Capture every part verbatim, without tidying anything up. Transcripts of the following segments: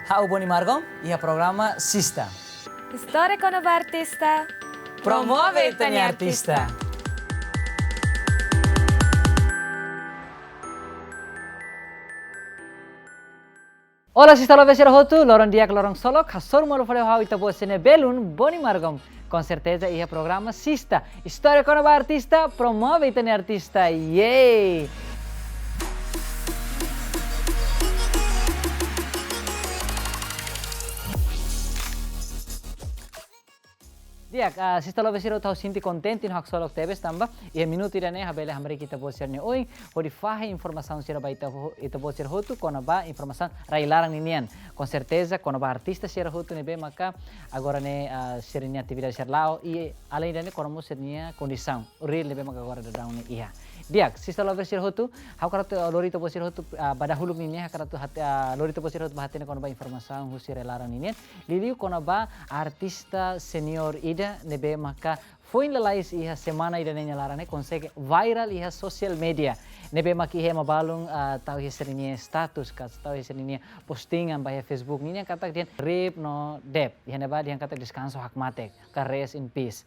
Ha'u Boni Margom, iha programa Sista. Istória kona-ba artista. Promove ita-nia artista. Olá, sista lover sira hotu, loron di'ak, loron ksolok, hasoru malu fali ho ha'u ita-boot sira-nia belun, Boni Margom. Com certeza, iha programa Sista. Istória kona-ba artista, promove ita-nia artista. Yeay! Di'ak, ah, sista lover sira hotu, ha'u sente kontente no haksolok tebes tanba iha minutu ida-ne'e ha'u bele hamriik ita-boot sira-nia oin hodi fahe informasaun sira ba ita ho-, ita-boot sira hotu kona-ba informasaun rai-laran ninian. Com certeza, kona-ba artista sira hotu ne'ebé maka agora ne'e, ah, sira-nia atividade sira la'o i além ida-ne'e kona-ba sira-nia kondisaun reál ne'ebé maka agora daudaun ne'e iha. Di'ak, sista lover sira hotu, ha'u hakarak atu, ah, lori ita-boot sira hotu, ah, ba dahuluk ninian hakarak atu hat-, ah, lori ita-boot sira hotu ba hatene kona-ba informasaun husi rai-laran ninian. Liuliu kona-ba artista senior ida ne'ebé maka foin lalais iha semana ida-ne'e nia laran ne'e konsege viral iha sosiál média. Ne'ebé mak iha ema balun, ah, tau iha sira-nia status ka tau iha sira-nia postingan ba iha Facebook ninian katak dehan rip no dep. Iha ne'ebá dehan katak deskansa hakmatek ka rest in peace.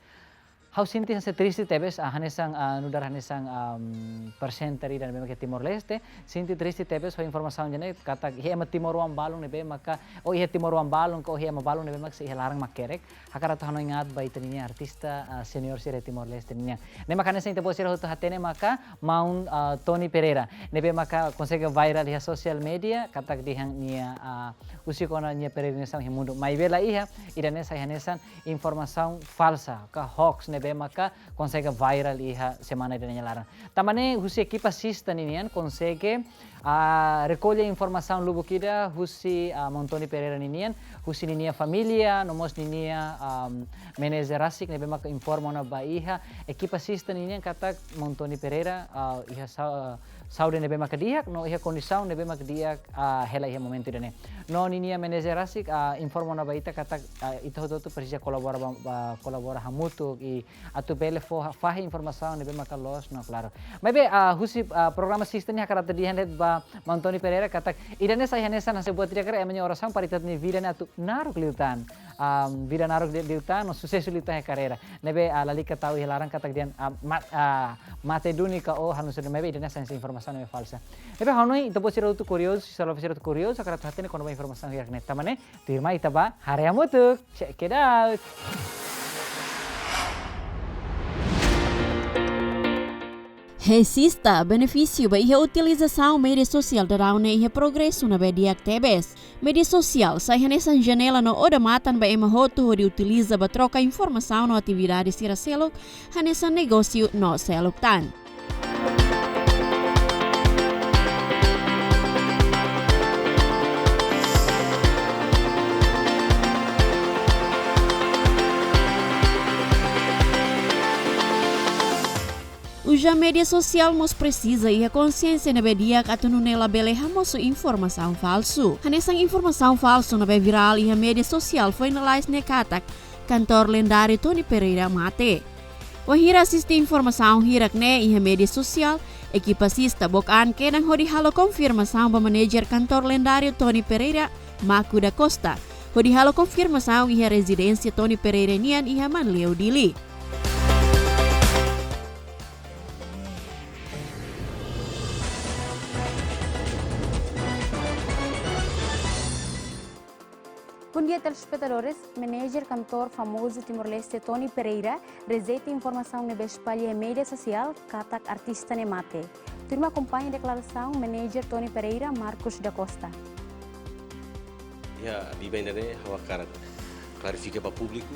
Ha'u sente hanesan triste tebes, ah, hanesan, ah, nu'udar hanesan, am, presenter ida ne'ebé mak iha Timor-Leste, sente triste tebes ho informasaun ida-ne'e katak iha ema timoroan balun ne'ebé maka, ou iha timoroan balun ka ou iha ema balun ne'ebé mak sei iha laran makerek, hakarak atu hanoin aat ba ita-nia artista, ah, senior sira Timor-Leste ninian. Ne'e maka hanesan ita-boot sira hotu hatene maka maun, ah, Tony Pereira ne'ebé maka konsege viral iha sosiál média katak dehan nia, ah, husik ona nia peregrinasaun iha mundu. Maibé laiha, ida-ne'e sai hanesan informasaun falsa ka hoax ne'ebé maka konsege viral iha semana ida-ne'e nia laran. Tanba ne'e husi ekipa Sista ninian konsege, ah, rekolla informasaun lubuk ida husi, ah, maun Tony Pereira ninian, husi ninia família, no mós ninia, am, manager rasik ne'ebé maka informa ona ba iha ekipa Sista ninian katak maun Tony Pereira, ah, iha sa-, saúde ne'ebé maka di'ak, no iha kondisaun ne'ebé maka di'ak, ah, hela iha momentu ida-ne'e. No ninia manager rasik, ah, informa ona ba ita katak, ah, ita hotu-hotu presiza kolabora ba, ba, kolabora hamutuk i atu bele fó, fahe informasaun ne'ebé maka loos no klaru. Maibé, ah, husi, ah, programa Sista ne'e hakarak atu dehan de'it ba maun Tony Pereira katak ida-ne'e sai hanesan hanesan buat di'ak, ema nia orasaun para ita-nia vida ne'e atu naruk liután. Ah, vida naruk di-, liután no susesu liután iha karreira. Ne'ebé, ah, lalika tau iha laran katak dehan, ah, ma-, ah, mate duni ka o hanu sudah, maibé ida-ne'e sai informasaun ne'ebé falsa. Ne'ebé ha'u hanoin ita-boot sira hotu kuriozu, sista lover sira hotu kuriozu, hakarak atu hatene kona-ba informasaun hirak ne'e. Tanba ne'e, tuirmai ita bá haree hamutuk. Check it out. Hei sista, benefísiu ba iha utilizasaun média sosiál daudaun ne'e iha progresu ne'ebé di'ak tebes. Média sosiál sai hanesan janela no odamatan ba ema hotu hodi utiliza ba troka informasaun no atividade sira seluk, hanesan negósiu no seluk tan. Uza média sosiál mós presiza iha konsiénsia ne'ebé di'ak atu nune'e labele hamosu informasaun falsu. Hanesan informasaun falsu ne'ebé virál iha média sosiál foin lalais ne'e katak kantór lendáriu Tony Pereira mate. Wainhira asiste informasaun hirak ne'e iha média sosiál, ekipa Sista book an kedan hodi halo konfirmasaun ba manajer kantór lendáriu Tony Pereira, Marco da Costa, hodi halo konfirmasaun iha rezidénsia Tony Pereira nian iha Manleu, Dili. Bom dia, telespetadores. Manajer kantór famozu Timor-Leste, Tony Pereira, rejeita informasaun ne'ebé espalla iha média sosiál katak artista ne'e mate. Tuirmai akompaña deklarasaun manajer Tony Pereira, Marcos da Costa. Ya, di benda ne'e ha'u hakarak klarifika ba públiku.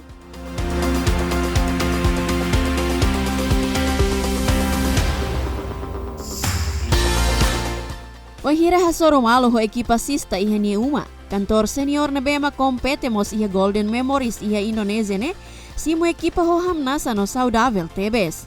Wainhira hasoru malu ho ekipa Sista iha nia uma, kantór senior ne'ebé mak kompete mós iha Golden Memories iha Indonézia ne'e simu ekipa ho hamnasa no saudavel tebes.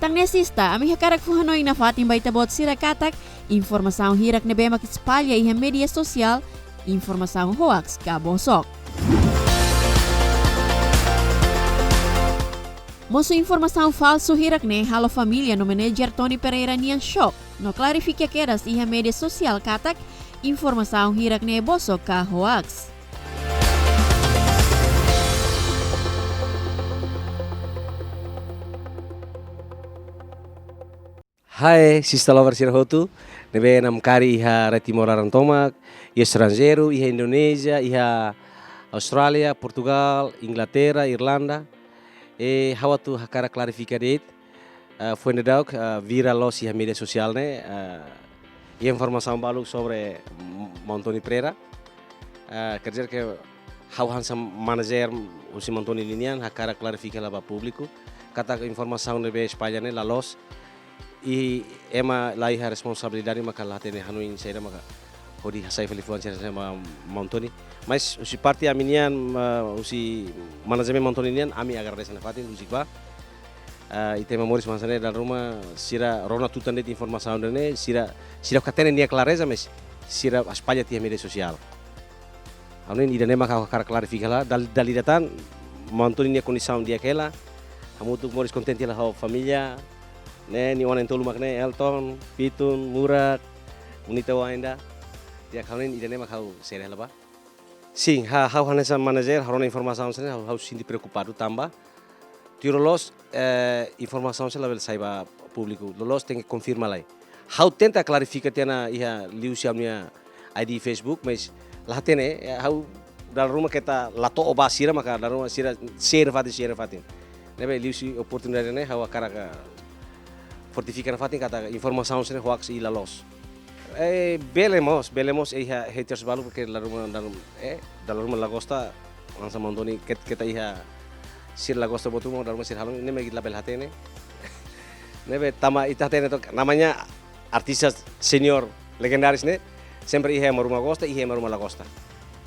Tan ne'e Sista, ami hakarak fó hanoin nafatin ba ita-boot sira katak informasaun hirak ne'ebé mak espalla iha média sosiál, informasaun hoax ka bosok. Mosu informasaun falsu hirak ne'e halo família no manajer Tony Pereira nian xok, no klarifika kedas iha média sosiál katak informasaun hirak ne'e bosok ka hoax. Hai, sista lover sira hotu, ne'ebé namkari iha rai Timor laran tomak, iha estranjeiru, iha Indonézia, iha Austrália, Portugal, Inglaterra, Irlanda. E ha'u atu hakarak klarifika de'it, eh, foin daudauk, eh, virál loos iha média sosiál ne'e, eh, iha informasaun balu sobre M-, Maun Tony Pereira. Eh, quer dizer que ha'u hanesan manajer husi Maun Tony ninian, hakarak klarifika hela ba públiku, katak informasaun ne'ebé espalla ne'e la loos, i ema la iha responsabilidade maka la hatene hanoin saida maka hodi hasai fali fuan sira hanesan Maun Tony. Mas husi parte ami nian, eh, husi manajemen Maun Tony nian, ami agradese nafatin husik ba. Eh, ita ema moris mak hanesan ne'e, dala ruma sira rona tutan de'it informasaun ida-ne'e, sira, sira la hatene nia klareza, mas sira espalla tiha média sosiál. Ha'u hanoin ida-ne'e maka ha'u hakarak klarifika hela, dal-, dala ida tan, Maun Tony nia kondisaun di'ak hela, hamutuk moris kontente hela ho família, ne'e, nia oan na'in-tolu mak ne'e, Elton, Pitun, Murak, Unita wa ainda. Di'ak, ha'u hanoin ida-ne'e maka ha'u sere hela ba. Sin, ha-, ha'u hanesan manajer, ha'u rona informasaun sira-ne'e, ha'u, ha'u sente preokupadu tanba tuir loloos, eh, informasaun sira labele sai ba públiku. Loloos tenke konfirma lai. Ha'u tenta klarifika tiha ona iha liuhusi ha'u-nia I D Facebook, mas la hatene, eh, ha'u dala ruma keta la to'o ba sira maka dala ruma sira share fatin, share fatin. Ne'ebé liuhusi oportunidade ne'e ha'u hakarak fortifika nafatin katak informasaun sira-ne'e hoax i la loos. Eh, bele mós, bele mós iha haters balu, porque dala ruma, dala ruma, eh, dala ruma la gosta, hanesan Maun Tony ket-, keta iha sira la gosta buat ruma, dala ruma sira halo, ne'e mak ita labele hatene. Ne'ebé tanba ita hatene took, namanya artistas senior legendárius ne'e, sempre iha ema ruma gosta, iha ema ruma la gosta.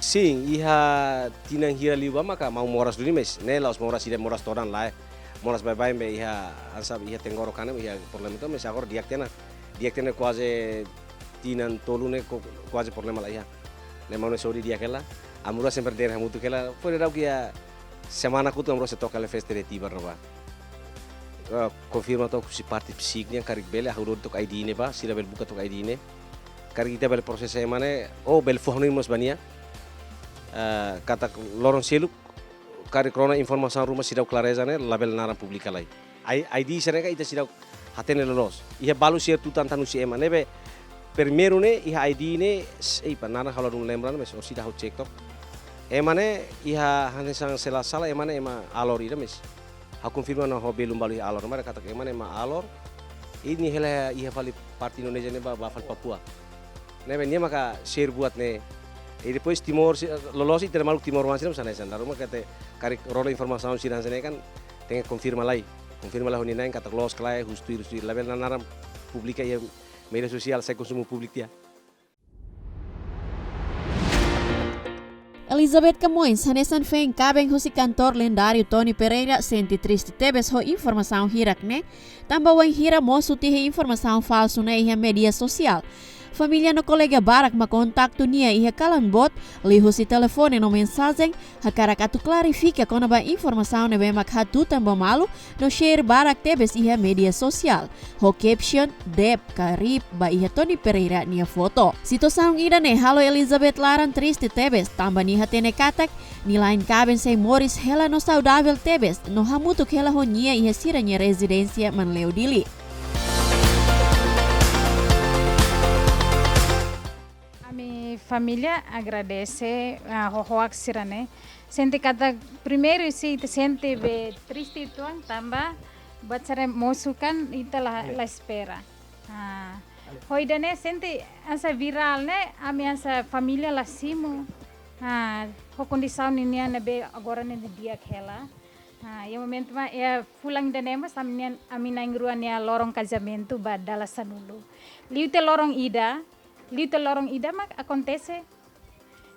Sin, iha tinan hira liubá maka maun moras duni, mas ne'e la'ós moras ida moras todan lae. Moras baibain be iha, hanesan iha tenggorokan ne'e iha problema took, mas agora di'ak tiha ona. Di'ak tiha ona kuaze tinan tolu ne'e ku-, kuaze problema la iha. Ne'e maun ne'e saúde di'ak hela. Ami rua sempre dehan hamutuk hela. Foin daudauk iha semana kotuk ami rua sei toka hela festa de Tibar ne'ebá. Eh, konfirma took husi parte psíkika nian karik bele, ha'u dodok I D ne'e ba, sira bele buka took I D ne'e. Karik ita bele prosesa ema ne'e, ou bele fó hanoin mós ba nia. Eh, katak loron seluk, karik rona informasaun ruma seidauk klareza ne'e, labele naran publika lai. I-, I D sira-ne'e ka ita seidauk hatene loloos. Iha balu share tutan tan husi ema. Ne'ebé primeiru ne'e iha I D ne'e, s-, ei, pa naran ha'u ladún lembra ona, mas orsida ha'u cek took. Ema ne'e iha hanesan se la sala, ema ne'e ema Alor ida, mas ha'u konfirma ona ho belun balu iha Alor, mara katak ema ne'e ema Alor. I nia hela iha fali parte Indonézia ne'e ba, ba fali Papua. Ne'ebé nia maka share buat ne'e. I depois Timor, se, loloos ita maluk timoroan sira hanesan ne'e, dala ruma katak karik rona informasaun sira hanesan ne'e kan, tenke konfirma lai. Konfirma lai ho nia na'in katak loos ka lae, husu tuir, husu tuir, labele naran publika iha média sosiál, sai konsumu públiku tiha. Elizabeth Camões, hanesan feen kaben husi kantór lendáriu Tony Pereira, sente triste tebes ho informasaun hirak ne'e, tanba wainhira mosu tiha informasaun falsu ne'e iha média sosiál, família no kolega barak mak kontaktu nia iha kalan boot, liuhusi telefone no mensajen, hakarak atu klarifika kona-ba informasaun ne'ebé mak hatutan ba malu no share barak tebes iha média sosiál, ho caption dep ka rip ba iha Tony Pereira nia foto. Situasaun ida-ne'e halo Elizabeth laran triste tebes, tanba nia hatene katak nia la'en kaben sei moris hela no saudavel tebes, no hamutuk hela ho nia iha sira-nia rezidénsia Manleu Dili. Ami família agradese, ah, ho hoax sira-ne'e. Sente katak primeiru sei ita sente be triste uitoan tanba buat sira mosu kan ita la, la espera. Ah, ho ida-ne'e sente hanesan virál ne'e, ami hanesan família la simu. Ah, ho kondisaun ninian ne'ebé agora ne'e di'ak hela. Ah, iha momentu mak, iha fulan ida-ne'e mós ami nian, ami na'in-rua nia loron kazamentu ba dala sanulu. Liu tiha loron ida, liu tiha loron ida mak akontese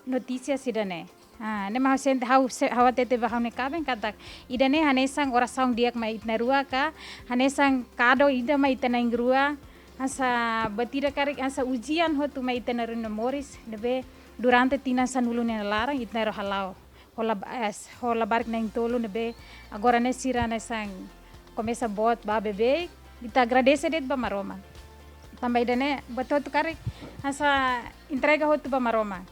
notísia sira-ne'e. Ah, ne'e mak ha'u sente, ha'u se-, ha'u hatete ba ha'u-nia kaben katak ida-ne'e hanesan orasaun di'ak mai ita na'in-rua ka, hanesan kado ida mai ita na'in-rua, hanesan buat ida karik, hanesan ujian hotu mai ita na'in-rua nia moris, ne'ebé durante tinan sanulu nia laran ita na'in-rua hala'o. Ho lab-, eh, ho labarik na'in-tolu ne'ebé agora ne'e sira hanesan komesa boot ba beibeik, ita agradese de'it ba Maromak. Tanba ida-ne'e, buat hotu karik, hanesan entrega hotu ba Maromak.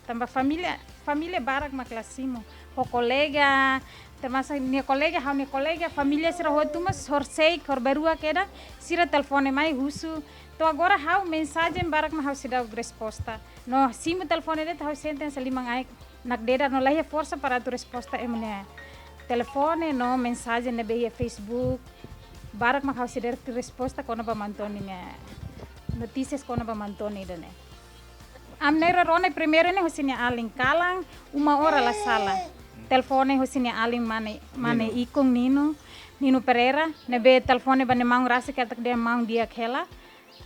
Tanba família, família barak mak la simu. Ho kolega, termasuk nia kolega, ha'u-nia kolega, família sira hotu mós horisehik, horibainrua kedas, sira telefone mai husu. To'o agora ha'u mensajen barak mak ha'u seidauk resposta. No simu telefone de'it ha'u sente hanesan liman-ain nakdedar no la iha forsa para atu resposta ema nia telefone no mensajen ne'ebé iha Facebook. Barak mak ha'u seidauk resposta kona-ba Maun Tony nia notísias kona-ba Maun Tony ida-ne'e. Ami na'in-rua rona primeiru ne'e hosi nia alin kalan, uma ora la sala. Telefone hosi nia alin mane, mane Nino. Ikun Nino, Nino Pereira, ne'ebé telefone ba nia maun rasik katak dehan maun di'ak hela.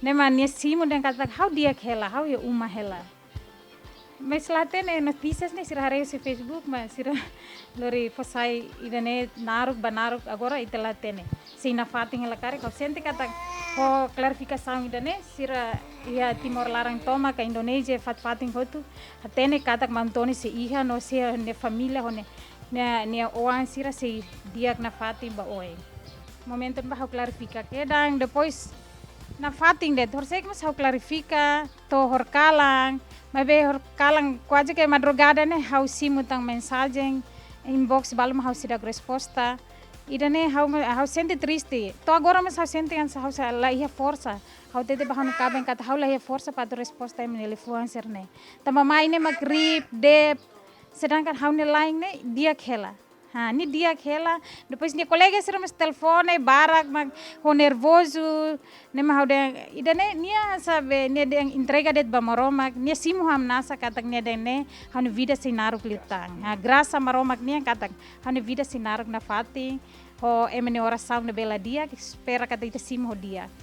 Ne'e mak nia simu dehan katak ha'u di'ak hela, ha'u iha uma hela. Maibé la hatene notísias ne'e sira haree husi Facebook, maibé sira lori fó sai ida-ne'e naruk ba naruk agora ita la hatene. Sei nafatin hela karik, ha'u sente katak ho klarifikasaun ida-ne'e, sira iha Timor laran tomak ka Indonézia fatin-fatin hotu, hatene katak Maun Tony sei iha no sei nia família ho nia, nia, nia oan sira sei di'ak nafatin ba oin. Momentu ne'ebá ha'u klarifika kedas, depois nafatin de'it, horisehik mós ha'u klarifika, to'o horikalan, maibé horikalan kuaze ke madrugada ne'e ha'u simu tan mensajen, inbox balu mak ha'u seidauk resposta. Ida-ne'e ha'u, ha'u sente triste. To'o agora mós ha'u sente hanesan ha'u sei la iha forsa. Ha'u hatete ba ha'u-nia kaben katak ha'u la iha forsa para atu resposta ema nia liafuan sira-ne'e. Tanba mai ne'e mak grip, dep, sedangkan ha'u-nia laen ne'e di'ak hela. Ha, nia di'ak hela. Depois nia kolega sira mós telefone, barak mak ho nervozu. Ne'e mak ha'u dehan, ida-ne'e nia sabe, nia dehan entrega de'it ba Maromak, nia simu hamnasa katak nia dehan ne'e, ha'u-nia vida sei naruk liután. Ha, grasa Maromak nian katak, ha'u-nia vida sei naruk nafatin. Ho ema nia orasaun ne'ebé la di'ak, espera katak ita simu ho di'ak.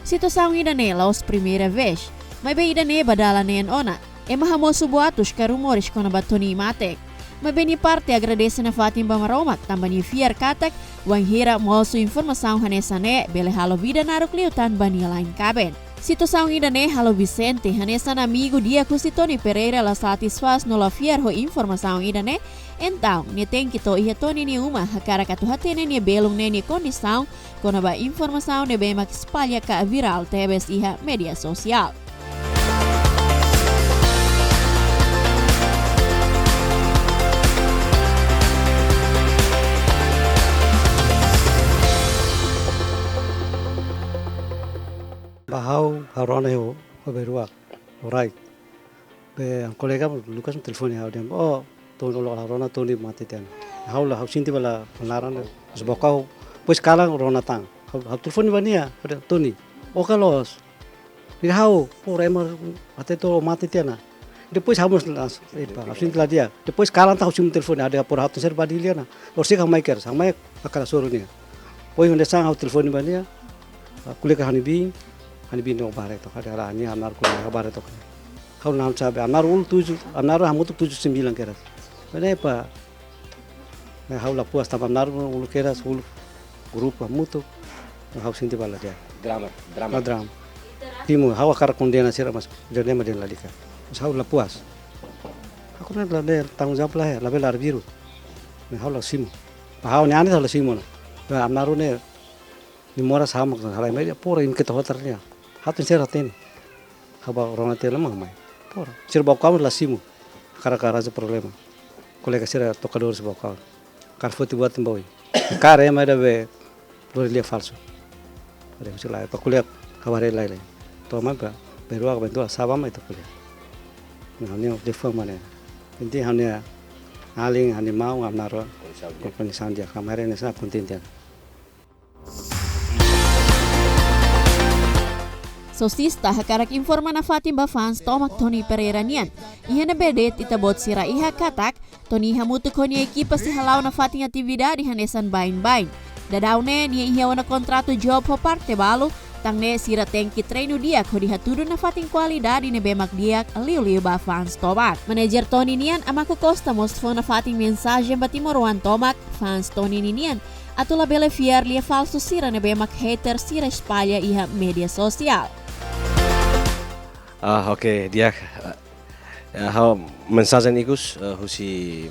Situasaun ida-ne'e la'ós primeira vez, maibé ida-ne'e ba dala neen ona. Ema hamosu boatus ka rumores kona-ba Tony nia mate. Maibé nia parte agradese nafatin ba Maromak, tanba nia fiar katak, wainhira mosu informasaun hanesan ne'e, bele halo vida naruk liután ba nia laen kaben. Situasaun ida-ne'e halo Vicente, hanesan amigu di'ak husi Tony Pereira la satisfás no la fiar ho informasaun ida-ne'e. Entaun, nia tenke to'o iha Tony nia uma, hakarak atu hatene nia belun ne'e nia kondisaun, kona-ba informasaun ne'ebé mak espalla ka virál tebes iha média sosiál. Ba ha'u, ha'u rona ho, ho beruak, orai. Be, ha'u-nia kolega Lucas telefone ha'u dehan, "Oh, Tony, ha'u rona Tony mate tiha ona." Ha'u la, ha'u sente ba la, la rona, mas boka ha'u, depois kalan rona tan. Ha'u, ha'u telefone ba nia, ha'u dehan, "Tony, oka loos." Nia dehan ha'u, "Pura ema, mate to mate tiha ona." Depois ha'u mós la, eh, pa, ha'u sente la di'ak. Depois kalan tan ha'u simu telefone, ha'u dehan pura ha'u tenke ser ba Dili ona. Horisehik ha'u mai kedas, ha'u mai hakarak hasoru nia. Pois hanesan ha'u telefone ba nia, ah, ko'alia ho ha'u-nia biin, ha'u-nia biin ne'e bá haree took, ha'u dehan nia amnar ko'alia bá haree took. Ha'u-nia an sabe, amnar uluk tujuh, amnar hamutuk tujuh sembilan kedas. Ne'e pa, ne'e ha'u la puas tanba amnar uluk kedas, uluk grupu hamutuk, ha'u sente ba la di'ak. Drama, drama. La drama. Simu, ha'u hakarak kondena sira mas, kondena mak dehan lalika. Mas ha'u la puas. Ha'u kondena la dehan tanggung jawab la iha, labele arbiru. Ne'e ha'u la simu. Ba ha'u-nia an ha'u la simu ona. Ba amnar ne'e, nia moras hamak, halai mai dehan pura imi keta hotar nia. Ha'u tenke ser hatene. Ha'u bá rona tiha ona mak mai. Pura. Sira Baucau la simu. Hakarak arranja problema. Kolega sira tokadór sira Baucau. Hakarak foti buat ba oin. Hakarak ema ida be lori lia falsu. Ada husi lai, pa ko'alia kabar lai lai. To'o mai pa, beruak ba tua saba mai to'o ko'alia. Nah, ne'e de'it fó mane. Inti ha'u-nia alin, ha'u-nia maun, amnar. Kondisaun di'ak. Kondisaun di'ak, ha'u mai haree hanesan kontente. Sosista hakarak informa nafatin ba fans tomak Tony Pereira nian. Iha ne'ebé de'it ita-boot sira iha katak, Tony hamutuk ho nia ekipa sei hala'o nafatin atividade hanesan baibain. Daudaun ne'e nia iha ona kontratu job ho parte balu, tan ne'e sira tenke treinu di'ak hodi hatudu nafatin kualidade ne'ebé mak di'ak liuliu ba fans tomak. Manager Tony nian Amaku Costa mós fó nafatin mensajen ba timoroan tomak, fans Tony ninian, atu labele fiar lia falsu sira ne'ebé mak hater sira espalla iha média sosiál. Ah, oke, di'ak. Eh, ha'u mensajen ikus, eh, husi, eh,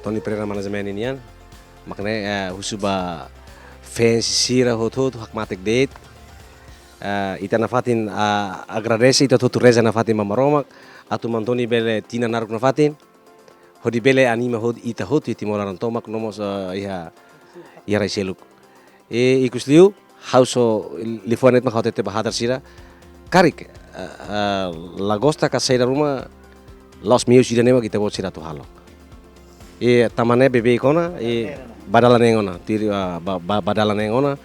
Tony Pereira Management nian. Mak ne'e, eh, husu ba fans sira hotu-hotu hakmatek de'it. Eh, ita nafatin, ah, agradese, ita hotu reza nafatin ba Maromak atu Maun Tony bele tinan naruk nafatin. Hodi bele anima hotu ita hotu iha Timor laran tomak no mós, eh, iha, iha rai seluk. I ikus liu, ha'u só liafuan de'it mak ha'u hatete ba hadar sira. Karik, eh, eh, la gosta ka saida ruma, la'ós meius ida-ne'e mak ita-boot sira atu halo. I tanba ne'e beibeik ona, i ba dala neen ona, tuir, ah, ba, ba, ba dala neen ona.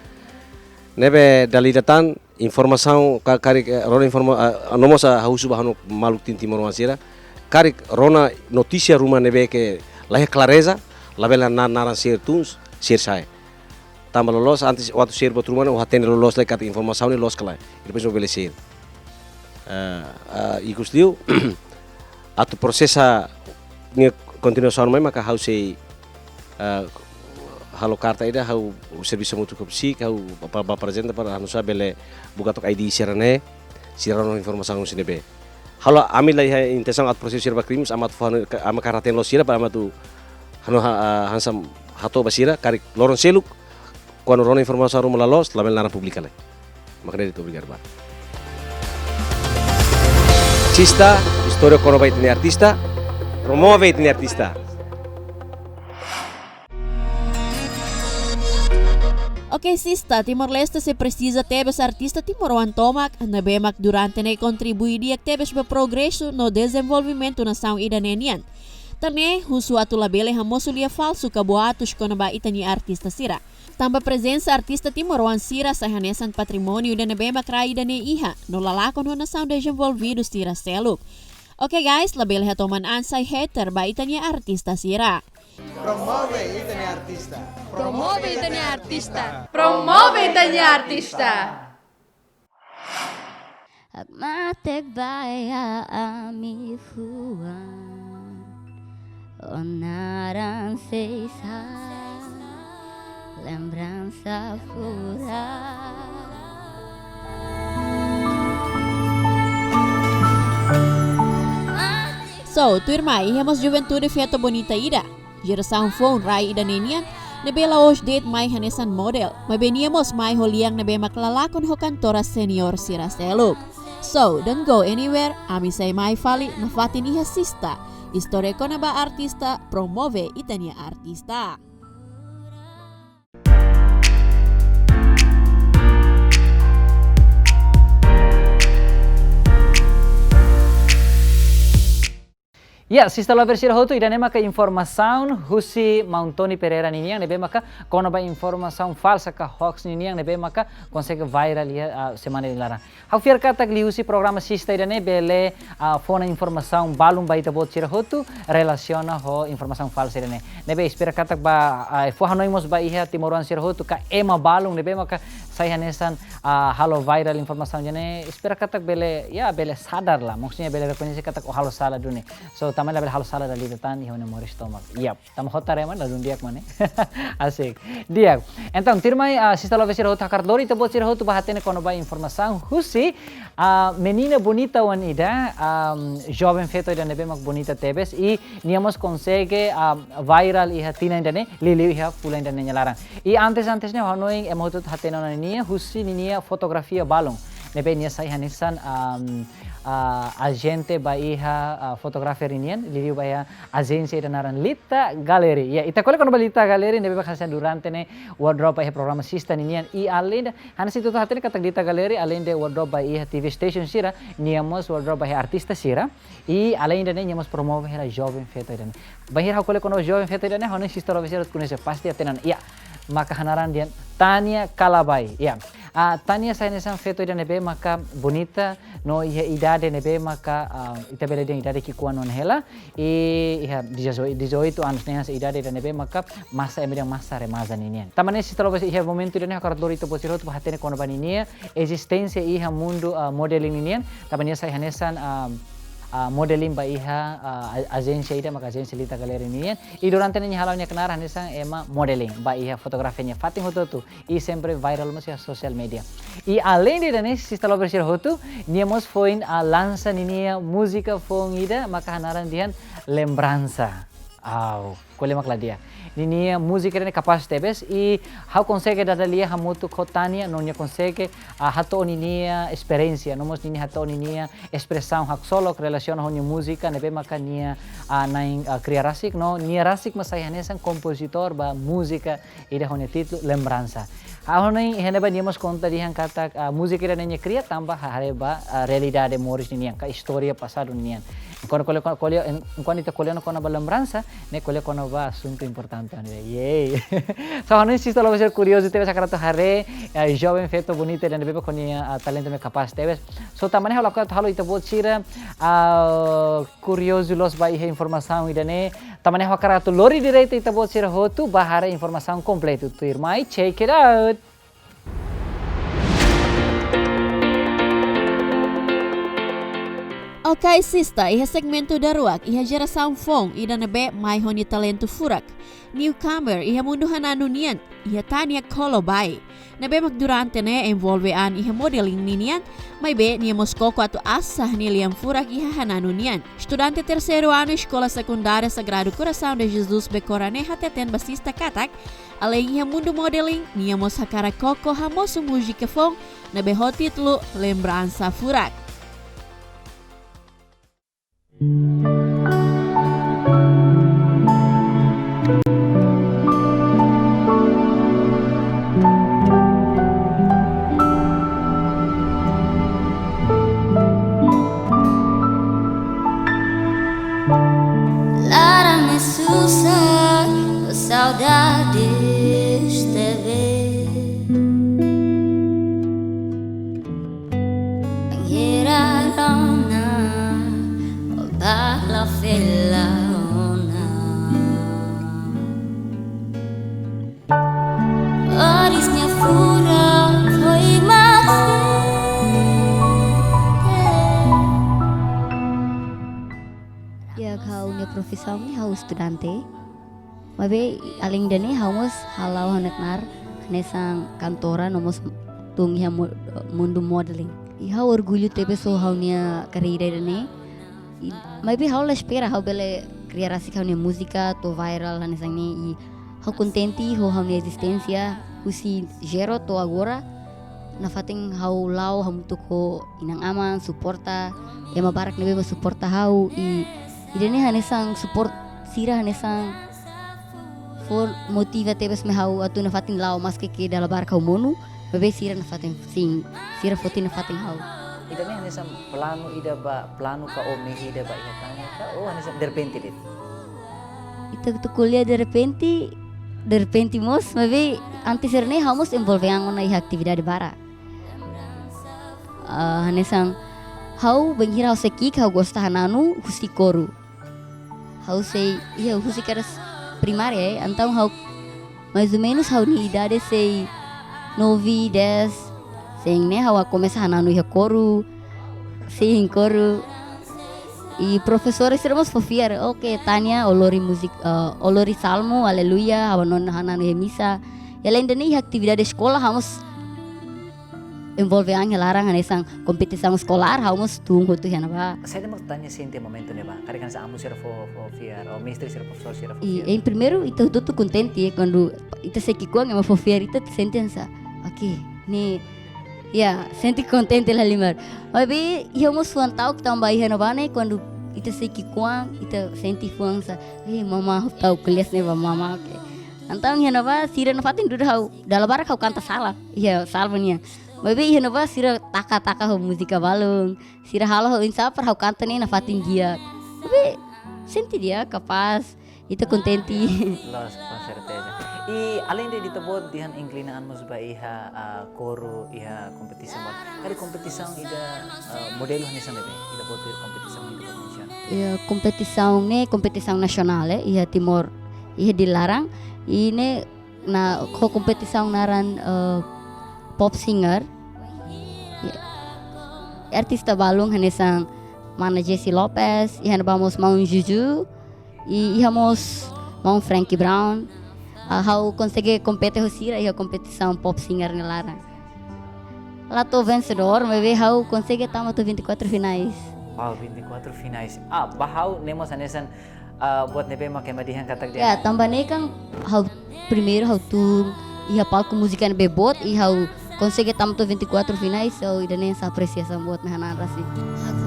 Ne'ebé dala ida tan, informasaun ka-, karik, eh, rona informa-, ah, no mós ha'u husu ba ha'u-nia maluk tim-, timoroan sira. Karik rona notísia ruma ne'ebé ke la iha klareza, labele na-, naran share tun, share sa'e. Tanba loloos antes atu share buat ruma ne'e, ó hatene loloos lai katak informasaun ne'e loos ka lae. I depois ó bele share. Eh, eh, ikus liu, atu prosesu nia kontinuasaun mai maka ha'u sei, eh, halo karta ida, ha'u servisu hamutuk ho SIK, ha'u ba, ba, ba aprezenta para anu sa bele buka took I D sira-ne'e, sira rona informasaun husi ne'ebé. Ha'u la, ami la iha intensaun atu prosesu sira ba krimes, ami atu fanu, ami hakarak hatene loos sira para ami atu hanu ha, ah, hanesan hato'o ba sira, karik loron seluk, kuandu rona informasaun ruma la loos, labele naran publika lai. Mak ne'e de'it, obrigadu barak. Sista, istória kona-ba ita-nia artista, promove ita-nia artista. Oke, Sista, Timor-Leste sei presiza tebes artista timoroan tomak, ne'ebé mak durante ne'e kontribui di'ak tebes ba progresu no dezenvolvimentu nasaun ida-ne'e nian. Tan ne'e, husu atu labele hamosu lia falsu ka boatus kona-ba ita-nia artista sira. Tanba prezensa artista timoroan sira sai hanesan patrimóniu ida ne'ebé mak rai ida-ne'e iha, no la lakon ho nasaun dezenvolvidu sira seluk. Oke guys, labele hatoman an sai hater ba ita-nia artista sira. Promove ita-nia artista. Promove ita-nia artista. Promove ita-nia artista. Hakmatek ba iha ami fuan, ó naran sei sai lembransa furak. So, tuirmai, iha mós juventude feto bonita ida. Jerasaun foun rai ida-ne'e nian, ne'ebé la'ós de'it mai hanesan model. Maibé nia mós mai ho lian ne'ebé mak la lakon ho kantora senior sira seluk. So, don't go anywhere, ami sei mai fali nafatin iha Sista. Istória kona-ba artista, promove ita-nia artista. Ya, Sista lover sira hotu, ida-ne'e maka informasaun husi Maun Tony Pereira ninian, ne'ebé maka kona-ba informasaun falsa ka hoax ninian, ne'ebé maka konsege viral iha, ah, semana ida-ne'e laran. Ha'u fiar katak liuhusi programa Sista ida-ne'e bele, ah, fó ona informasaun balun ba ita-boot sira hotu, relasiona ho informasaun falsa ida-ne'e. Ne'ebé espera katak ba, ah, fó hanoin mós ba iha timoroan sira hotu ka ema balun ne'ebé maka sai hanesan, ah, halo viral informasaun ida-ne'e, espera katak bele, ya, bele sadar la, maksudnya bele rekoñese katak ó halo sala duni. So, tanba labele halo sala dala ida tan iha ó-nia moris tomak. Yap. Tanba hota rema la dún di'ak mak ne'e. Asik. Di'ak. Entaun, tuirmai, ah, Sista lover sira hotu, hakarak lori ita-boot sira hotu ba hatene kona-ba informasaun husi, ah, menina bonita oan ida, ah, joven feto ida ne'ebé mak bonita tebes, i nia mós konsege, ah, viral iha tinan ida-ne'e, liuliu iha fulan ida-ne'e nia laran. I antes, antes ne'e, ha'u hanoin ema hotu hatene ona nia, husi ninia fotografia balun. Ne'ebé nia sai hanesan, ah, ah, ajente ba iha, ah, fotografer nian, liuliu ba iha ajénsia ida naran Lita Gallery. Ya, ita ko'alia kona-ba Lita Gallery, ne'ebé mak hanesan durante ne'e wardrobe iha programa Sista ninian. I além de, hanesan ita hotu hatene katak Lita Gallery, além de wardrobe iha T V station sira, nia mós wardrobe iha artista sira. I além de ne'e, nia mós promove hela joven feto ida-ne'e. Bainhira ha'u ko'alia kona-ba joven feto ida-ne'e, ha'u hanoin Sista lover sira hotu koñese, pasti hatene ona. Ya, maka hanaran dehan Tania Kalabai. Ya. Ah, Tania sai hanesan feto ida ne'ebé maka bonita, no iha idade ne'ebé maka, ah, ita bele dehan idade ki'ikoan ona hela, i iha dezoito, dezoito anos ne'e hanesan idade ida ne'ebé maka masa, ema dehan masa remaja ninian. Tanba ne'e Sista lover sira iha momentu ida-ne'e hakarak lori ita-boot sira hotu ba hatene kona-ba ninia ezisténsia iha mundu, ah, modeling ninian, tanba nia sai hanesan, ah, ah, modeling ba iha, ah, a-, ajénsia ida, maka ajénsia Lita Gallery nian. I durante ne'e nia hala'o nia knaar hanesan ema modeling ba iha fotografia nia fatin hotu-hotu. I sempre viral mós iha social media. I além de ne'e, sista lover sira hotu, nia mós foin, ah, lansa ninia múzika foun ida, maka hanaran dehan Lembransa. Au, ko'alia mak la di'ak. Ninia múzika ne'e kapás tebes, i ha'u konsege dada lia hamutuk ho Tania, no nia konsege, ah, hato'o ninia esperiénsia, no mós ninia hato'o ninia espresaun haksolok relasiona ho nia múzika, ne'ebé maka nia, ah, na'in, ah, kria rasik, no nia rasik mak sai hanesan kompozitór ba múzika ida ho nia títulu Lembransa. Ha'u hanoin iha ne'ebá nia mós konta dehan katak, ah, múzika ida ne'e nia kria tanba haree ba, ah, realidade moris ninian, ka istória pasadu ninian. Kuandu ko'alia, ko'alia, en-, kuandu ita ko'alia kona-ba lembransa, ne'e ko'alia kona-ba asuntu importante, ne'e. Yay. So, hanoin sista lover sira kuriozu tebes hakarak atu haree, eh, joven feto bonita ida ne'ebé ho nia, ah, talentu ne'e kapás tebes. So, tanba ne'e ha'u lakohi atu halo ita-boot sira, ah, kuriozu loos ba iha informasaun ida-ne'e. Tanba ne'e ha'u hakarak atu lori diretu ita-boot sira hotu ba haree informasaun kompletu. Tuirmai, check it out. Ok, sista, iha segmentu daruak, iha jerasaun foun ida ne'ebé mai ho nia talentu furak. Newcomer iha mundu hananu nian, iha Tania Kolobai. Ne'ebé mak durante ne'e envolve an iha modeling ninian, maibé nia mós koko atu asah nia lian furak iha hananu nian. Estudante terseiru anu Eskola Sekundária Sagrado Coração de Jesus Becora ne'e hateten ba sista katak, além iha mundu modeling, nia mós hakarak koko hamosu múzika foun ne'ebé ho títulu Lembransa Furak. Laran ne'e susar, saudades tebes. Bainhira rona, o bala fila ona. Oris nia furak foin mak sente. Ya, ha'u-nia profisaun ne'e ha'u estudante. Maibé, além de ne'e, ha'u mós hala'o ha'u-nia knaar hanesan kantora no mós tun iha mu-, mundu modeling. I ha'u orgullu tebes ho ha'u-nia karreira ida-ne'e. I, maibé ha'u la espera ha'u bele kria rasik ha'u-nia múzika to'o viral hanesan ne'e. I ha'u kontente ho ha'u-nia ezisténsia husi zero to'o agora. Nafatin ha'u la'o hamutuk ho inan-aman, suporta, ema barak ne'ebé mak suporta ha'u, i, ida-ne'e hanesan support sira hanesan fó motiva tebes mai ha'u atu nafatin la'o, maske ke dala barak ha'u monu, maibé sira nafatin sin, sira foti nafatin ha'u. Ida-ne'e hanesan planu ida ba, planu ka ou mehi ida ba iha Tania ka, ou hanesan derrepente de'it? Ita atu ko'alia derrepente, derrepente mós, maibé antes sira-ne'e ha'u mós envolve an ona iha atividade barak. Ah, hanesan ha'u bainhira ha'u sei ki'ik ha'u gosta hananu husi koru. Ha'u sei, iha husi kelas primária, eh, entaun ha'u mais ou menus ha'u-nia idade sei nove, dez, sei ne'e ha'u komesa hananu iha koru, sin, koru. I profesór sira mós fó fiar, oke, Tania, ó lori múzika, eh, ó lori salmu, aleluia, ha'u hanoin hananu iha misa. I além de ne'e iha atividade eskola, ha'u mós envolve an iha laran hanesan kompetisaun eskolár, ha'u mós tun hotu iha ne'ebá. Saida mak Tania sente momentu ne'ebá? Karik hanesan amu sira fó, fó fiar, ou mestre sira, profesór sira fó fiar? I, em primeiru, ita hotu kontente, eh, kuandu ita sei ki'ik-oan, ema fó fiar, ita sente hanesan, oke, ne'e, ya, sente kontente la halimar. Maibé, iha mós fuan ta'uk tanba iha ne'ebá ne'e, kuandu ita sei ki'ik-oan, ita sente fuan hanesan, eh, mamá, ta'uk kelas ne'e ba mamá, oke. Entaun iha ne'ebá, sira nafatin duda ha'u, dala barak ha'u kanta sala, iha salmu nian. Maibé iha ne'ebá sira taka-taka ho múzika balun. Sira halo ha'u oinsá para ha'u kanta ne'e nafatin di'ak. Maibé sente di'ak, kapás. Ita kontente. Loos, com certeza. I além de ita-boot dehan inklina an mós ba iha, ah, koru, iha kompetisaun ba. Karik kompetisaun ida, ah, modelu hanesan ne'ebé? Ita-boot tuir kompetisaun ida-boot menciona. Iha kompetisaun ne'e, kompetisaun nasionál, eh, iha Timor, iha di laran. I ne'e na ho kompetisaun naran, eh, pop singer. Ya. Artista balun hanesan mana Jesse Lopez, iha ne'ebá mós maun Juju, i iha mós maun Frankie Brown. Ah, ha'u konsege kompete ho sira iha kompetisaun pop singer nia laran. La to'o vensedór, maibé ha'u konsege tama to'o vinte e quatro finais. Wow, vinte e quatro finais. Ah, ba ha'u ne'e mós hanesan, ah, buat ne'ebé mak ema dehan katak dehan. Ya, tanba ne'e kan ha'u primeiru ha'u tun iha palku múzika ne'ebé boot, i ha'u konsege tama to'o vinte e quatro finais, so ida-ne'e sai apresiasaun boot mai ha'u-nia an rasik.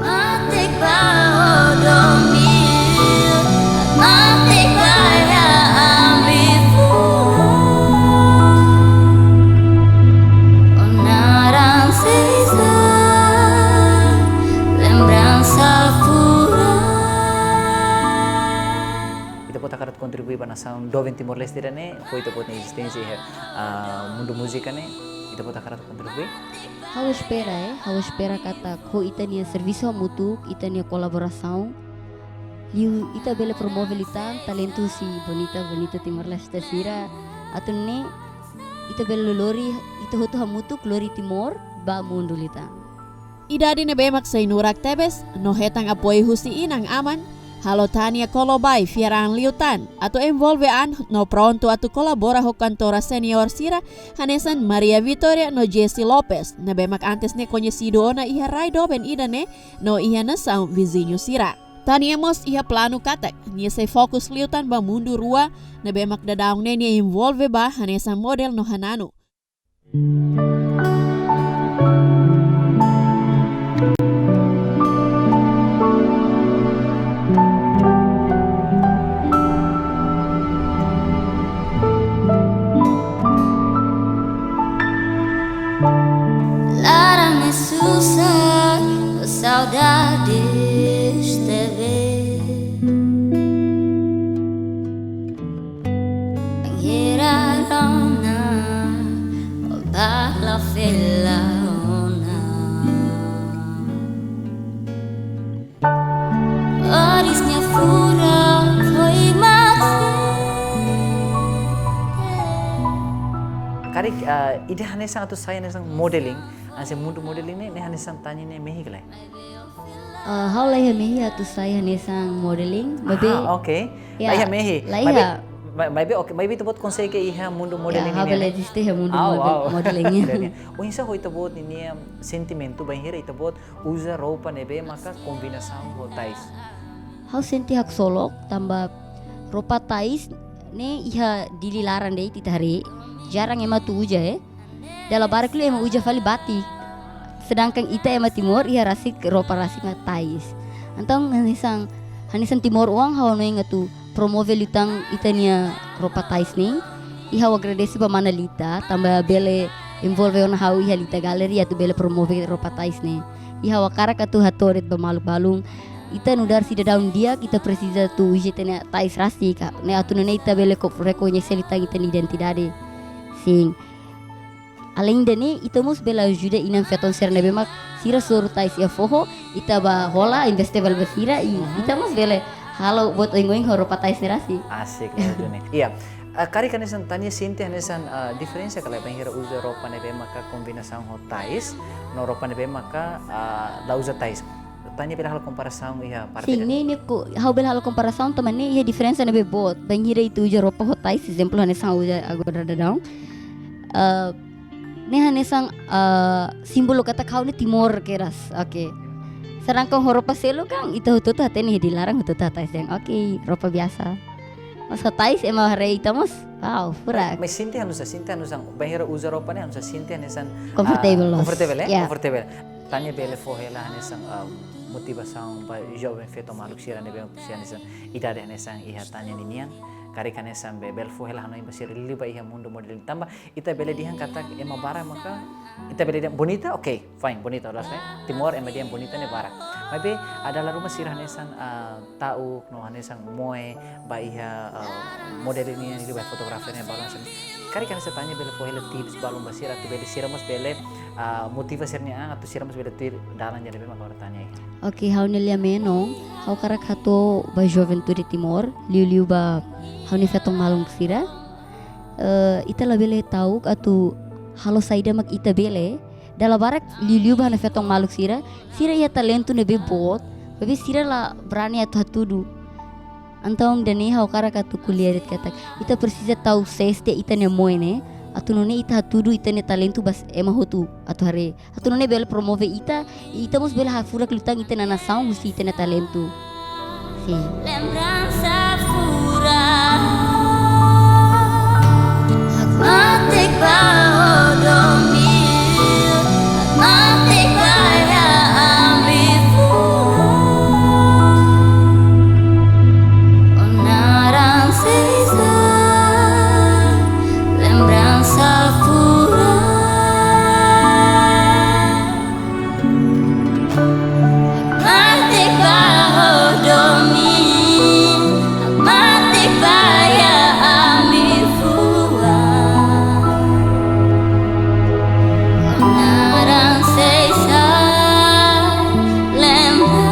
Matek ba o domingu, matek ba ya ami fua. O naran sisa, lembransa fura. Ita-boot hakarak kontribui ba nasaun doben Timor-Leste ida-ne'e, ho ita-boot nia ezisténsia iha, ah, mundu múzika ne'e, ita-boot hakarak kontribui? Ha'u espera, eh, ha'u espera katak ho ita-nia servisu hamutuk, ita-nia kolaborasaun, liu ita bele promove liután talentu husi bonita-bonita Timor-Leste sira, atu nune'e ita bele lori, ita hotu hamutuk lori Timor ba mundu liután. Idade ne'ebé mak sei nurak tebes, no hetan apoiu husi inan-aman, halo Tania Kolobai fiar an liután atu envolve an no prontu atu kolabora ho kantora senior sira, hanesan Maria Vitória no Jesse Lopez, ne'ebé mak antes ne'e koñesidu ona iha rai doben ida-ne'e no iha nasaun viziñu sira. Tania mós iha planu katak nia sei fokus liután ba mundu rua ne'ebé mak daudaun ne'e nia envolve ba, hanesan model no hananu. Laran ne'e susar, saudades tebes. Bainhira rona, o bala fila ona. Oris nia furak, foi maksi. Karik, ah, ida hanesan atu sai hanesan modeling, hanesan mundu modeling ne'e, ne'e hanesan Tania nia mehi ka lae? Ah, ha'u la iha mehi atu sai hanesan modeling, maibé. Ah, oke. Ya, la iha mehi. La iha. Maibé, ma-, maibé, oke, maibé ita-boot konsege iha mundu modeling ne'e, ha'u bele eziste iha mundu model-, modeling ne'e. Oinsá ho ita-boot ninia sentimentu bainhira ita-boot uza roupa ne'ebé maka kombinasaun ho tais? Ha'u sente haksolok, tanba roupa tais ne'e iha Dili laran de'it ita haree, jarang ema atu uza, eh. Dala barak liu ema uza fali batik. Sedangkan ita ema Timor iha rasik roupa rasik mak tais. Entaun hanesan, hanesan timoroan ha'u hanoin atu promove liután ita-nia roupa tais ne'e. I ha'u agradese ba mana Lita, tanba bele envolve ona ha'u iha Lita Gallery atu bele promove roupa tais ne'e. I ha'u hakarak atu hato'o de'it ba maluk balun. Ita nu'udar sidadaun di'ak, ita presiza atu uza ita-nia tais rasik, ne'e atu nune'e ita bele ko-, rekoñese liután ita-nia identidade. Sin. Alende ne'e, ita mós bele ajuda inan-feton sira ne'ebé mak sira soru tais iha foho, ita bá hola, investe ba sira, i, mhm, ita mós bele halo buat oin-oin ho roupa tais ne'e rasik. Asik, lucu ne'e. Iya. Ah, karik hanesan Tania sente hanesan, ah, diferensa ka lae bainhira uza roupa ne'ebé maka kombinasaun ho tais, no roupa ne'ebé maka, ah, la uza tais. Tania bele halo komparasaun iha parte. Sin, ne'e, ne'e ko, ha'u bele halo komparasaun tanba ne'e iha diferensa ne'ebé boot. Bainhira ita uza roupa ho tais, ezemplu hanesan ha'u uza agora daudaun. Eh, ne'e hanesan, eh, símbolu katak ha'u ne'e Timor kedas. Oke. Sedangkan ho roupa seluk kan, ita hotu-hotu hatene iha Dili laran hotu-hotu hatais dehan. Oke, roupa biasa. Mas ho tais ema haree ita mós, wow, furak. Mas sente hanesan, sente hanesan, bainhira uza roupa ne'e hanesan sente hanesan, ah, comfortable, comfortable, eh? Ya. Comfortable. Tania bele fó hela hanesan, ah, motivasaun ba joven feto maluk sira ne'ebé sira hanesan idade hanesan iha Tania ninian. Karik hanesan be-, bele fó hela hanoin ba sira liuliu ba iha mundu modeling tanba ita bele dehan katak ema barak maka, ita bele dehan bonita, oke, fine, bonita, jelas, eh? Timor ema dehan bonita ne'e barak. Maibé, ah, dala ruma sira hanesan, ah, ta'uk no hanesan moe ba iha, ah, modeling nian, liuliu ba fotografer nian, balun hanesan. Karik hanesan Tania bele fó hela tips balun ba sira atu bele sira mós bele, ah, motiva sira-nia an atu sira mós bele tuir dalan ida ne'ebé mak agora Tania iha. Oke, ha'u-nia lia-menon, ha'u hakarak hato'o ba juventude Timor, liuliu ba ha'u-nia feton maluk sira. Eh, ita labele ta'uk atu halo saida mak ita bele. Dala barak liuliu ba ha'u-nia feton maluk sira, sira iha talentu ne'ebé boot, Maibé sira la brani atu hatudu. Entaun ida-ne'e ha'u hakarak atu ko'alia de'it katak ita presiza tau sees tiha ita-nia moe ne'e, atu nune'e ita hatudu ita-nia talentu ba ema hotu atu haree. Atu nune'e bele promove ita, ita mós bele hafurak liután ita-nia nasaun husi ita-nia talentu. Sin. Lembransa furak. Hakmatek ba ó domin, hakmatek ba iha ami fuan. Ó naran sei sa'e lembransa furak. Hakmatek ba ó domin, hakmatek ba iha ami fuan. Ó naran sei sa'e lembransa.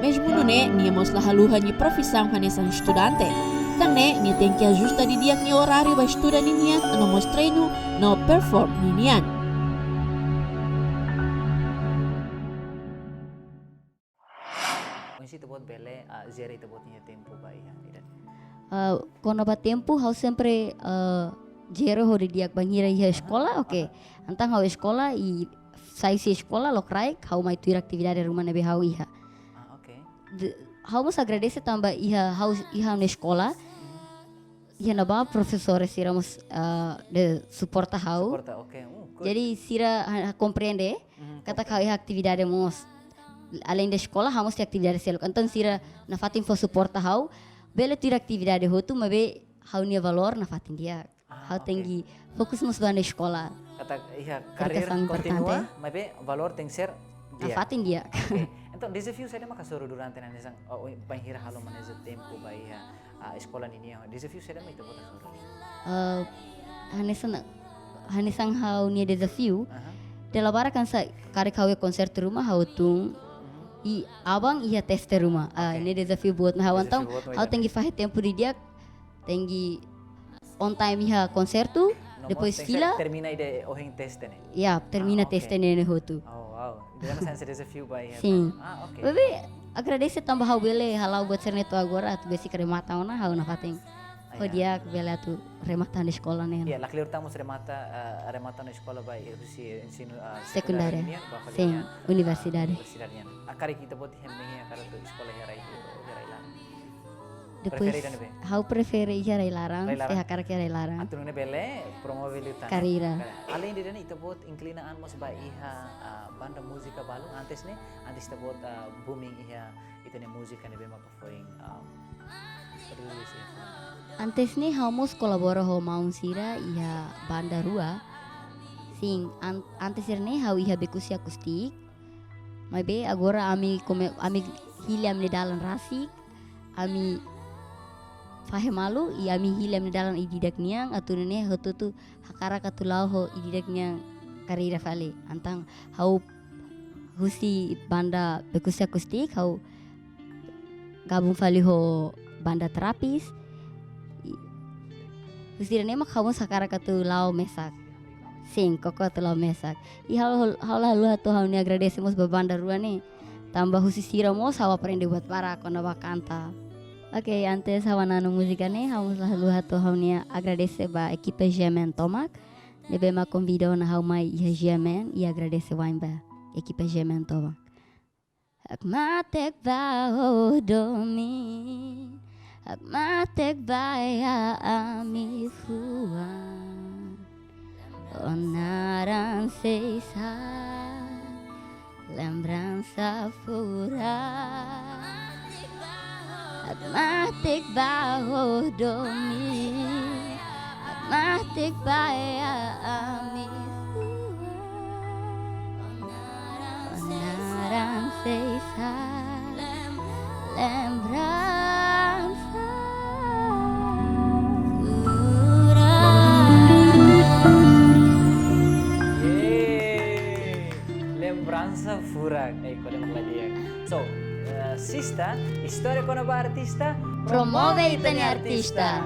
Mezmu nune'e, nia mós la haluha nia profisaun hanesan estudante. Tan ne'e, nia tenke ajusta didi'ak nia oráriu ba estuda ninian, no mós treinu, no perform ninian. Oinsá ita-boot bele, ah, jere ita-boot nia tempu ba iha ida? Ah, kona-ba tempu, ha'u sempre, ah, jere hodi di'ak bainhira iha eskola, oke. Aha. Entaun ha'u eskola i sai husi eskola, lokraik, ha'u mai tuir atividade ruma ne'ebé ha'u iha. Ah, oke. De, ha'u mós agradese tanba iha ha'u, iha ha'u-nia eskola. Mhm. Iha ne'ebá profesór sira mós, ah, de suporta ha'u. Suporta, oke. Uh, good. Jadi sira ha-, ha-, komprende, mhm, katak ha'u iha atividade mós. Além de eskola, ha'u mós iha atividade seluk. Entaun sira nafatin fó suporta ha'u. Bele tuir atividade hotu, maibé ha'u-nia valór nafatin di'ak. Ah, oke. Ha'u tenke fokus mós ba ha'u-nia eskola. Katak iha karir kontinua, importante, maibé valór tenke ser di'ak. Nafatin di'ak. Oke. Entaun dezafiu saida mak hasoru durante ne'e hanesan, oh, oh, bainhira halo maneja tempu ba iha, ah, eskola ninian. Dezafiu saida mak ita-boot hasoru? Eh, hanesan, hanesan ha'u-nia dezafiu. Aha. Dala barak hanesan karik ha'u iha konsertu ruma ha'u tun. Mhm. I aban iha teste ruma. Ah, oke. Ne'e dezafiu boot mak ha'u. Dezafiu entaun, boot mak ha'u ida-ne'e tenke fahe tempu didi'ak, tenke on time iha konsertu, no mós depois tenke fila. Termina ida ohin teste ne'e? Ya, termina, ah, oke, teste ne'e hotu. Oh, wow. Ida-ne'e hanesan dezafiu ba iha. Sin. Ah, oke. Maibé agradese tanba ha'u bele hala'o buat sira-ne'e to'o agora, atu besik remata ona ha'u nafatin. Ah, ya. Hodi ha'u bele atu remata ha'u-nia eskola ne'e. Ya, lakleur tan mós remata, eh, remata ha'u-nia eskola ba iha husi ensinu, eh, sekundáriu. Sekundáriu nian, ba fali, sin, iha, universidade. Universidade nian. Ah, karik ita-boot iha ne'e, hakarak atu eskola iha rai, iha rai-laran? Depois, prefere ida ne'ebé? Ha'u prefere iha rai-laran, rai-laran. Se hakarak iha rai-laran. Atu nune'e bele promove liután. Karreira. Além de ne'e, ita-boot inklina an mós ba iha, ah, banda múzika balun antes ne'e, antes ita-boot, ah, booming iha ita-nia múzika ne'ebé maka foin, ah, rilis iha. Antes ne'e ha'u mós kolabora ho maun sira iha banda rua. Sin, an-, antes ne'e ha'u iha Bekusi Akustik. Maibé agora ami kome-, ami hili ami-nia dalan rasik, ami fahe malu, i ami hili ami-nia dalan ida-idak nian, atu nune'e hotu-hotu hakarak atu la'o ho ida-idak nian karreira fali. Entaun ha'u husi banda Bekusi Akustik, ha'u gabung fali ho banda Terapis. I, husi ida-ne'e mak ha'u mós hakarak atu la'o mesak. Sin, koko atu la'o mesak. I ha'u, ha'u la haluha atu ha'u-nia agradese mós ba banda rua ne'e. Tanba husi sira mós ha'u aprende buat barak kona-ba kanta. Oke, antes ha'u hananu múzika ne'e, ha'u mós la haluha atu ha'u-nia agradese ba ekipa G M N tomak. Ne'ebé mak konvida ona ha'u mai iha G M N, i agradese wa'in ba ekipa G M N tomak. Hakmatek ba ó domin, hakmatek ba iha ami fuan. Ó naran sei sa'e lembransa furak. Hakmatek ba ó domin, hakmatek ba iha ami fuan. Ó naran sei sa'e lembransa. Yeay. Lembransa furak. Eh, kau dengar lagi ya. Sista, istória kona-ba artista, promove ita-nia artista.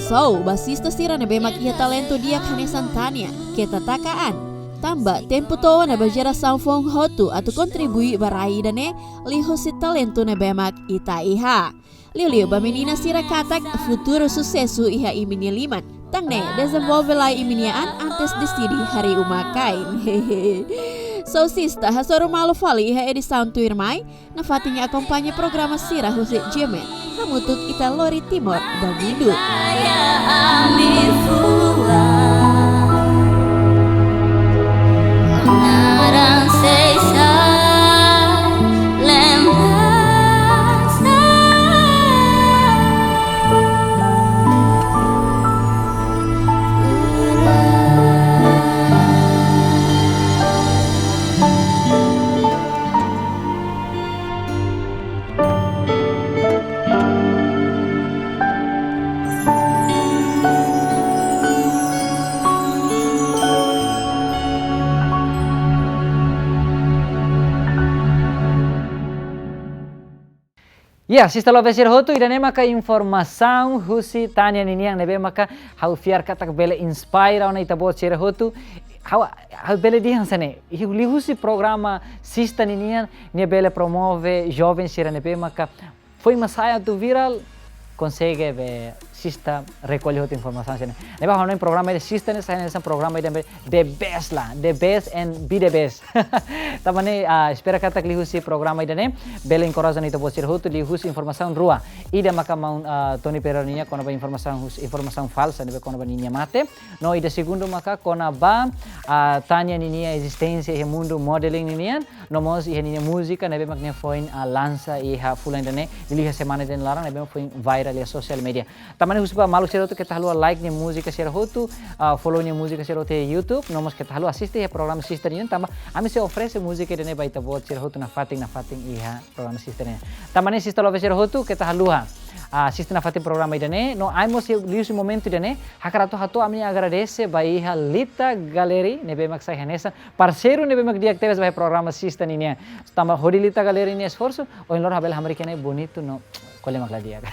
So, ba sista sira ne'ebé mak iha talentu di'ak hanesan Tania, keta taka an. Tanba tempu to'o ona ba jerasaun foun hotu atu kontribui ba rai ida-ne'e liuhusi talentu ne'ebé mak ita iha. Liuliu ba menina sira katak futuru susesu iha imi-nia liman. Tan ne'e, dezenvolve lai imi-nia an antes deside harii uma-kain. So sista, hasoru malu fali iha edisaun tuirmai, nafatin akompaña programa sira husi G M N. Hamutuk ita lori Timor ba mundu. Ya, sista lovers sira hotu, ida-ne'e maka informasaun husi Tania ninian ne'ebé maka ha'u fiar katak bele inspira ona ita-boot sira hotu. Ha'u, ha'u bele dehan hanesan ne'e, liuhusi programa sista ninian, nia bele promove joven sira ne'ebé maka foin mak sai atu viral, konsege be sista rekolle hotu informasaun sira-ne'e. Ne'ebé ha'u hanoin programa ida sista ne'e sai hanesan programa ida be the best lah, the best and be the best. Tanba ne'e, ah, espera katak liuhusi programa ida-ne'e bele enkoraja ona ita-boot sira hotu liuhusi informasaun rua. Ida maka maun, ah, Tony Pereira nian kona-ba informasaun hus-, informasaun falsa ne'ebé kona-ba ninia mate. No ida segundu maka kona-ba, ah, Tania ninia ezisténsia iha mundu modeling ninian, no mós iha ninia múzika ne'ebé mak nia foin, ah, lansa iha fulan ida-ne'e, liuliu iha semana ida-ne'e nia laran ne'ebé mak foin viral iha social media. Tanba ne'e husu ba maluk sira hotu keta haluha like nia múzika sira hotu, ah, follow nia múzika sira hotu iha YouTube, no mós keta haluha asiste iha programa sista ninian tanba ami sei oferese múzika ida-ne'e ba ita-boot sira hotu nafatin nafatin iha programa sista ninian. Tanba ne'e sista lovers sira hotu keta haluha, ah, asiste nafatin programa ida-ne'e, no ai mós liuhusi momentu ida-ne'e, hakarak atu hato'o ami-nia agradese ba iha Lita Gallery, ne'ebé mak sai hanesan parseiru ne'ebé mak di'ak tebes ba iha programa sista ninian. Tanba hodi Lita Gallery nia esforsu, ohin loron ha'u bele hamriik iha ne'e bonitu no ko'alia mak la di'ak.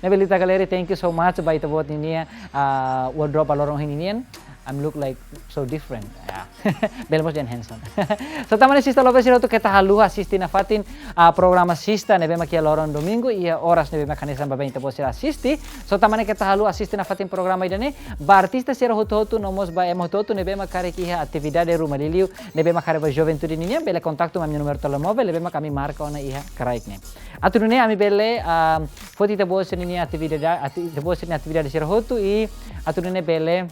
Ne'ebé Lita Gallery, thank you so much ba ita-boot ninia, ah, wardrobe ba loron ohin ninian. I'm look like so different. Ya. Bele mós dehan handsome. So tanba ne'e sista lovers sira hotu keta haluha asiste nafatin, ah, programa sista ne'ebé mak iha loron domingu, iha oras ne'ebé mak hanesan ba ita-boot sira asiste. So tanba ne'e keta haluha asiste nafatin programa ida-ne'e, ba artista sira hotu-hotu no mós ba ema hotu-hotu ne'ebé mak karik iha atividade ruma, liuliu ne'ebé mak karik ba juventude ninian, bele kontaktu mai ami-nia númeru telemóvel ne'ebé mak ami marka ona iha kraik ne'e. Atu nune'e ami bele, ah, foti ita-boot sira-nia atividade, ati-, ita-boot sira-nia atividade sira hotu i atu nune'e bele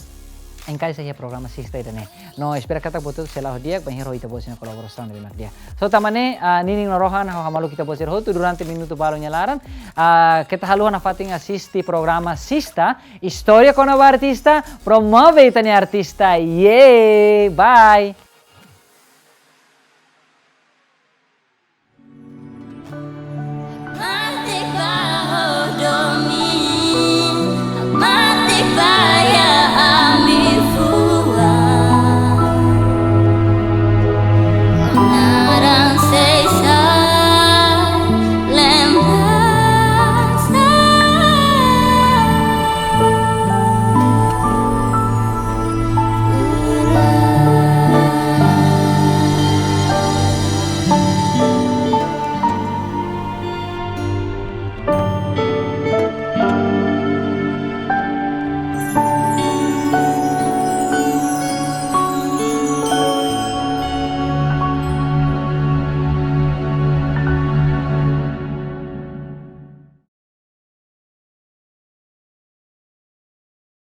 enkaixa iha programa sista ida-ne'e. No espera katak buat hotu sei la'o di'ak bainhira ho ita-boot sira-nia kolaborasaun ne'ebé mak di'ak. So tanba ne'e, ah, ninin no rohan ha'u hamaluk ita-boot sira hotu durante minutu balu nia laran. Ah, keta haluha nafatin asiste programa sista, istória kona-ba artista, promove ita-nia artista. Yeay, bye.